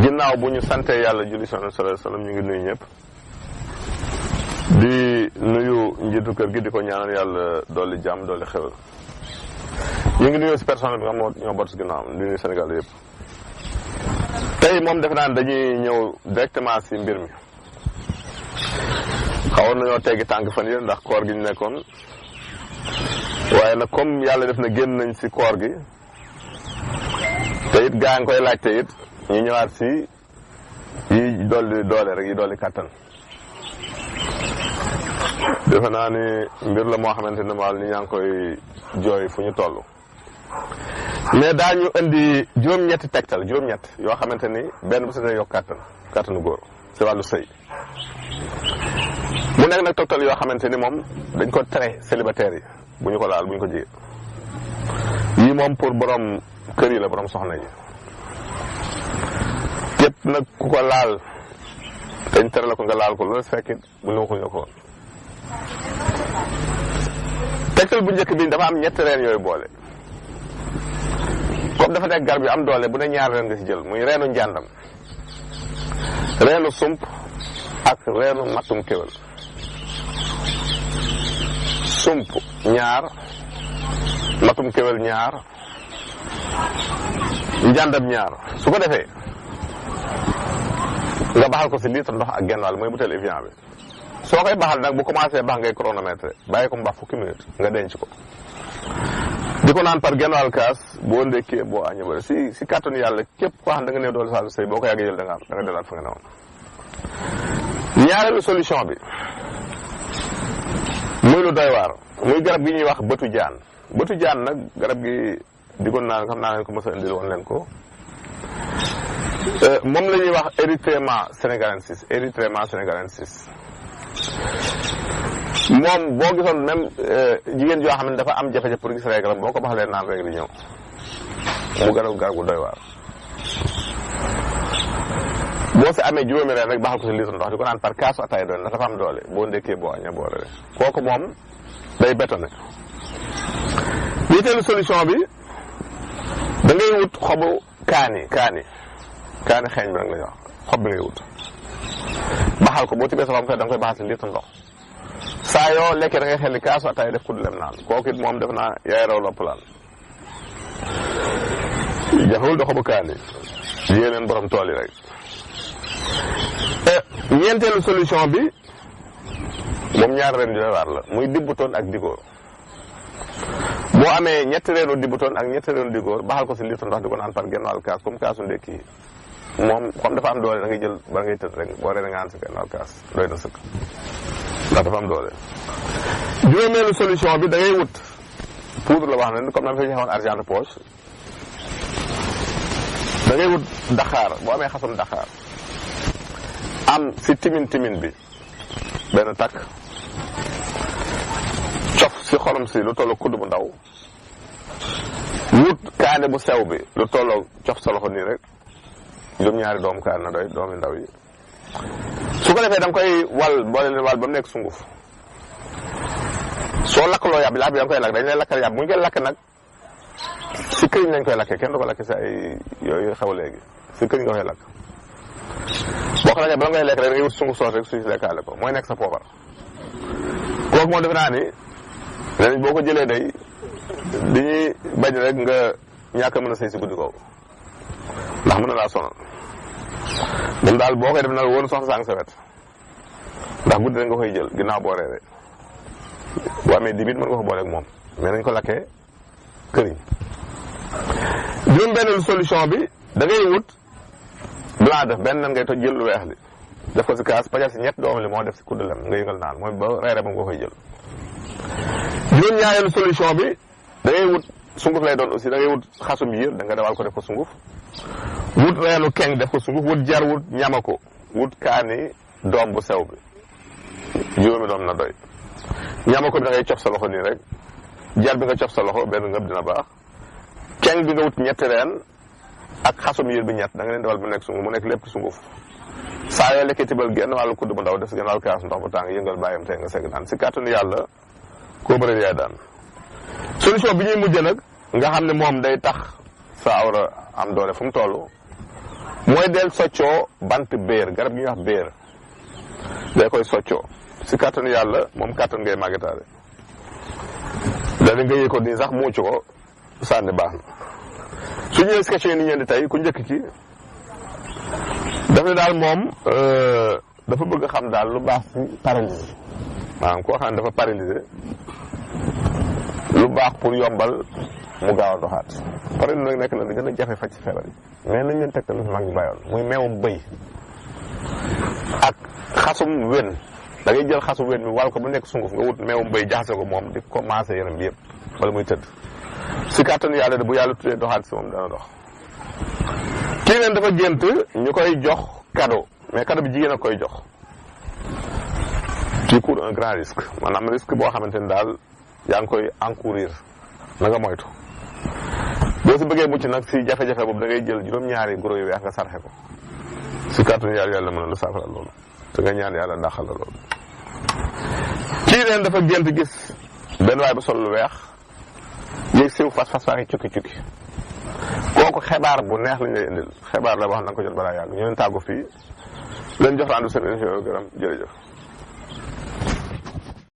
ginnaaw bu ñu sante yàlla julli sallallahu alayhi wasallam ñu ngi nuyu ñëpp di nuyu njiitu kër gi di ko ñaanal yàlla dolli jàmm dolli xewal ñu ngi nuyu si personnel bi nga xam ñoo bot si ginnaaw di nuyu Sénégal yëpp. tey moom defe naa ne dañuy ñëw directement si mbir mi xawoon nañoo teggi tànk fan yii ndax koor gi ñu nekkoon waaye nag comme yàlla def na génn nañ si koor gi te it gaa ngi koy laajte it ñu ñëwaat si yi dolli doole rek yi dolli kàttan defe naa ni mbir la moo xamante ne maal ni ñaa ngi koy jooy fu ñu toll mais daañu indi juróom-ñetti tegtal juróom-ñett yoo xamante ni benn bu si ne yokk kàttanu góor si wàllu sëy mu nekk nag tegtal yoo xamante ni moom dañ ko tere célibataire yi bu ñu ko laal bu ñu ko jigee yii moom pour borom kër yi la borom soxna yi képp nag ku ko laal dañ tere la ko nga laal ko loolu fekkit bu ñu waxuñu ko tegtal bu njëkk bi dafa am ñetti reen yooyu boole comme dafa nekk garab yu am doole bu ne ñaar reen nga ci jël muy reenu njàndam reenu sump ak reenu mattum kéwél sump ñaar mattum kéwél ñaar njàndam ñaar su ko defee nga baxal ko si litre ndox ak genn wàll mooy butéel Evian bi soo koy baxal nag bu commencé bax ngay chronomètre bàyyi ko mu bax fukki minutes nga denc ko di ko naan par genn wàll kaas boo ndekkee boo añee ba si kàttanu yàlla képp koo xam da nga néew doole saa sëy boo ko yàggee jël da nga delaat fa nga newoon. ñaareelu solution bi muy lu doy waar muy garab gi ñuy wax bëtu jaan nag garab gi digoon naa xam naa leen ko mos a indil woon leen ko moom la ñuy wax Erythrema senegalensis moom boo gisoon même jigéen joo xam ne dafa am jafe-jafe pour gis règle boo ko baxalee naan règle yi ñëw mu garab gu doy waar boo si amee juróomi reen rek baxal ko si litre ndox di ko naan par kaasu ataay doon ndax dafa am doole boo ndekkee boo añee boo reere kooku moom day bétonné. ñetteelu solution bi da ngay wut xobu kaani xeeñ bi rek la ñuy wax xob bi ngay wut baxal ko boo tibbee sa fam fe da nga koy baxal si litre ndox saa yoo lekkee da ngay xel li kaasu ataay def kudd lem naan kooku it moom def naa yaay raw loppalaan jafewul da xobu kaani yéeneen borom tool yi rek. ñeenteelu solution bi moom ñaar reen yu waar la muy dibbutoon ak digóor boo amee ñetti reenu dibbutoon ak ñetti reenu digóor baxal ko si litre ndox di ko naan par genn wàll kaas comme kaasu ndekki moom comme dafa am doole da ngay jël ba ngay tëdd rek boo reere nga naan si genn wàll kaas doy na sëkk ndax dafa am doole. juróomeelu solution bi da ngay wut poudre la wax ne comme na fa waxoon argent de poche da ngay wut daxaar boo amee xasum daxaar am si timin bi benn takk cof si xorom si lu tolloo kudd bu ndaw wut kaane bu sew bi lu tolloo cof sa loxo nii rek juróom-ñaari doomu kaane na doy doomi ndaw yi su ko defee da nga koy wal boole leen wal ba mu nekk sunguf soo lakkaloo yàpp bi da nga koy lakk dañ lay lakkal yàpp bu ñu koy lakk nag si këriñ lañ koy lakkee kenn du ko lakkee si ay yooyu xew léegi si këriñ nga koy lakk boo ko lakkee bala ngay lekk rek da ngay wut sunguf soos rek suy si lekkaale ko mooy nekk sa poobar kooku moom defe naa ni léegi boo ko jëlee day dañuy bañ rek nga ñàkk a mën a sëy si guddi kooku ndax mën na laa sonal moom daal boo koy def nag woon soxna sang sa wet ndax guddi rek nga koy jël ginnaaw boo reeree boo amee dibit mën nga ko booleeg moom mais nañ ko lakkee këriñ. juróom-benneelu solution bi da ngay wut blanc def benn nen ngay toj jël lu weex li def ko si kaas pajal si ñett doomu li moo def si kudd lem nga yëngal naan mooy ba reere moom nga koy jël. juróom-ñaareelu solution bi da ngay wut sunguf lay doon aussi da ngay wut xasum yiir da nga dawal ko def ko sunguf wut reenu keng def ko sunguf wut jar wut ñamako wut kaani doom bu sew bi juróomi doom na doy ñamako bi da ngay cof sa loxo nii rek jar bi nga cof sa loxo benn ngëb dina baax keng bi nga wut ñetti reen ak xasum yiir bi ñett da nga leen dawal bu nekk sunguf mu nekk lépp sunguf saa yoo lekkee tibal genn wàllu kudd bu ndaw def si genn wàllu kaas ndox bu tàng yëngal bàyyam tey nga segg daan si kàttanu yàlla koo bëri yaay daan. solution bi ñuy mujj nag nga xam ne moom day tax sa awra am doole fu mu toll mooy del soccoo bant béer garab gi ñuy wax béer day koy soccoo si kàttanu yàlla moom kàttan ngay màggetaale dana nga yëg ko nii sax muucu ko sànni baax na su ñëwee si question yi ni ñeen di tey ku njëkk ci daf ne daal moom dafa bëgg xam daal lu baax si paralysé maanaam koo xam ne dafa paralysé lu baax pour yombal mu gaaw a doxaat paralysé nag nekk na li gën a jafe faj ci feebar yi mais nañ leen tegtal lu fi mag ñu bàyyoon muy meewum bëy ak xasum wen da ngay jël xasum wen mi wal ko bu nekk sunguf nga wut meewum bëy jaxase ko moom di commencé yaram bi yëpp wala muy tëdd si kàttanu yàlla de bu yàlla tuddee doxaat si moom dana dox kii neen dafa gént ñu koy jox cadeau mais cadeau bi jigéen a koy jox tu cours un grand risque maanaam risque boo xamante ni daal yaa ngi koy encourir na nga moytu boo si bëggee mucc nag si jafe-jafe boobu da ngay jël juróom-ñaari guro yu weex nga sarxe ko si kàttanu yàlla yàlla mën na la saafara loolu te nga ñaan yàlla ndaxal la loolu kii neen dafa gént gis benn waay ba sol lu weex yéeg siw fas waa ngi cukki-cukki kooku xibaar bu neex lañ lay indil xibaar la wax na nga ko jot balaa yàgg ñu leen tàggu fii leen jox randu seen émission gërëm jërëjëf